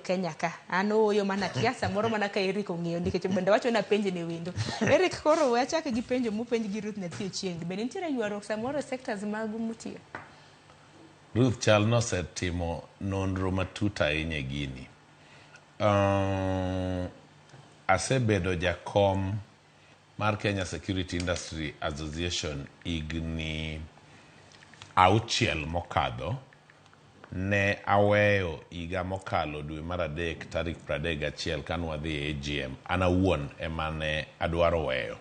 Kenya ka. An ooyo mana kia samoro mana ka Eric ong'eyo nikech bende wacho ni apenj ne wendo. Eric koro we achak gi penjo mopenj gi Ruth Nyathi Ochieng. Be nitiere ywaruok samoro e sectors magu mutiyo? Ruth chal nosetimo nonro matut ahinya e gini. Asebedo jakom mar Kenya Security Industry Association higni auchiel mokadho. Ne aweyo higa mokalo dwe mar adek tarik 31 kane wadhi e AGM. An awuon ema ne adwaro weyo.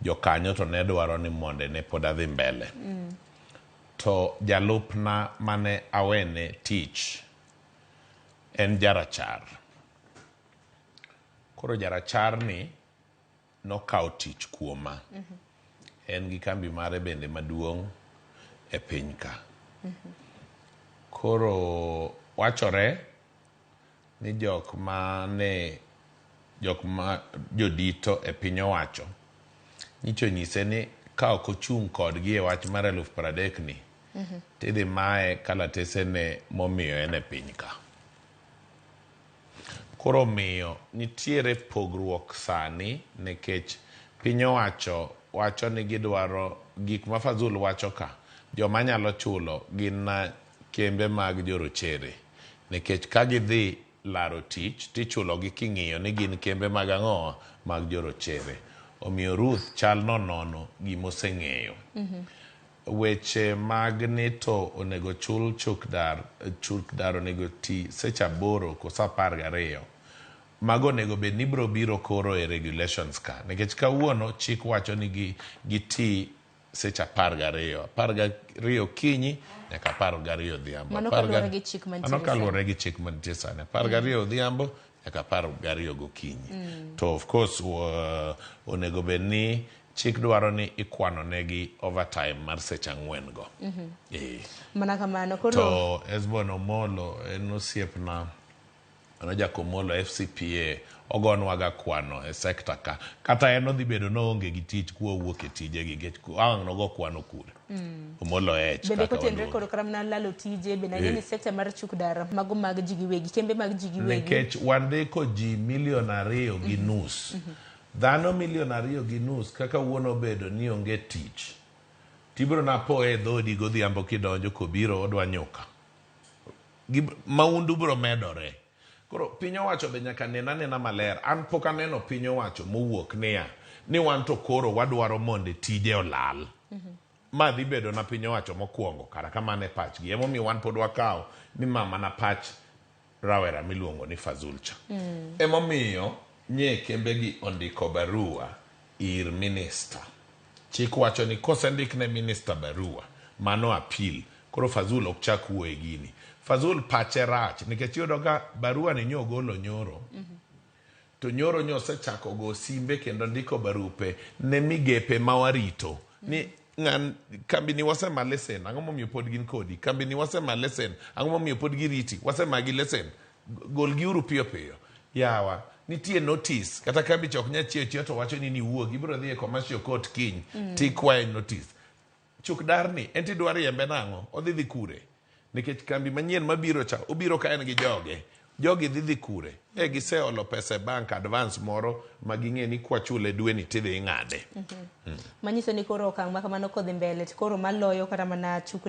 Jokanyo to ne dwaro ni monde ne pod adhi mbele. To jalupna mane awene tich en jarachar. Koro jarachar ni nokawo tich kuoma. En gi kambi mare bende maduong' e piny ka. Koro wachore ni jok mane jok ma jodito e piny owacho nyicha onyise ni ka ok ochung' kodgi e wach mar 30,000 ni tidhi maye kalatesene momiyo en e piny ka. Koro omiyo nitiere pogruok sani nikech piny owacho wacho ni gidwaro gik ma Fazul wacho ka, joma nyalo chulo gin kembe mag jorochere nikech ka gidhi laro tich tichulogi king'iyo ni gin kembe mag ang'owa mag jorochere. Omiyo Ruth chal nonono gima oseng'eyo. Weche mag ni to onego chul chuk dar, chuk dar onego ti seche 8 koso 12. Mago onego bed ni biro biro koro e regulations ka. Nikech kawuono chik wacho ni giti seche 12. 12 okinyi nyaka 12 odhiambo. Mano kaluwore gi chik mantiere Mano kaluwore gi chik mantie sani. 12 odhiambo nyaka 12 gokinyi. To of course onego bed ni chik dwaro ni ikwano negi overtime mar seche 4 go. Mana kamano koro To Esbon Omolo en osiepna mano Jakomolo FCPA ogonwa ga kwano e sector ka. Kata en odhi bedo noonge gi tich kwawuok e tije gi nikech ang' nogo kwano kure. Omolo H bende kaka kotenre waluonge. kod kata mana lalo tije bende ang'e ni sector mar chuk dar mago mag ji giwegi kembe mag ji giwegi Nikech wandiko ji milion 2.5. Dhano milion 2.5 kaka wuono obedo ni onge tich. Tibiro napoye e dhodi godhiambo kidonjo kobiro odwa nyuka. Maundu biro medore. Koro piny owacho be nyaka nen anena maler. An pok aneno piny owacho mowuok niya ni wan to koro wadwaro mondo tije olal. Ma dhi bedo na piny owacho mokwongo kara kamano e pachgi. Emomiyo wan pod wakawo ni ma mana pach rawera miluongo ni Fazul cha. Emomiyo nye kembe gi ondiko barua ir minister. Chik wacho ni kosendik ne minister barua, mano appeal. Koro Fazul ok chak wuoye gini. Fazul pache rach nikech iyudo ka barua ni nyogolo nyoro. To nyoro nyosechako go simbe kendo ndiko barupe ne migepe ma warito. Ni ng'an kambi ni wasema lesen, ang'o momiyo pod gin kodi? Kambi ni wasema lesen, ang'o momiyo pod giriti? Wasemagi lesen, golgiuru piyo piyo. Yawa, nitie notice, kata kambi cha ok nyal chiewo chiewa to wacho ni niwuog, ibiro dhi e commercial court kiny, tikwaye notice. Chuk darni, en tidwa riembe nang'o? Odhi dhi kure? Nikech kambi manyien mabiro cha, obiro ka en gi joge. Jogi dhi dhi kure? E giseolo pesa e bank advance moro ma ging'e ni kwachule dweni tidhi ing'ade. Manyiso ni koro okang' ma kamano kodhi mbele to koro maloyo kata mana chuk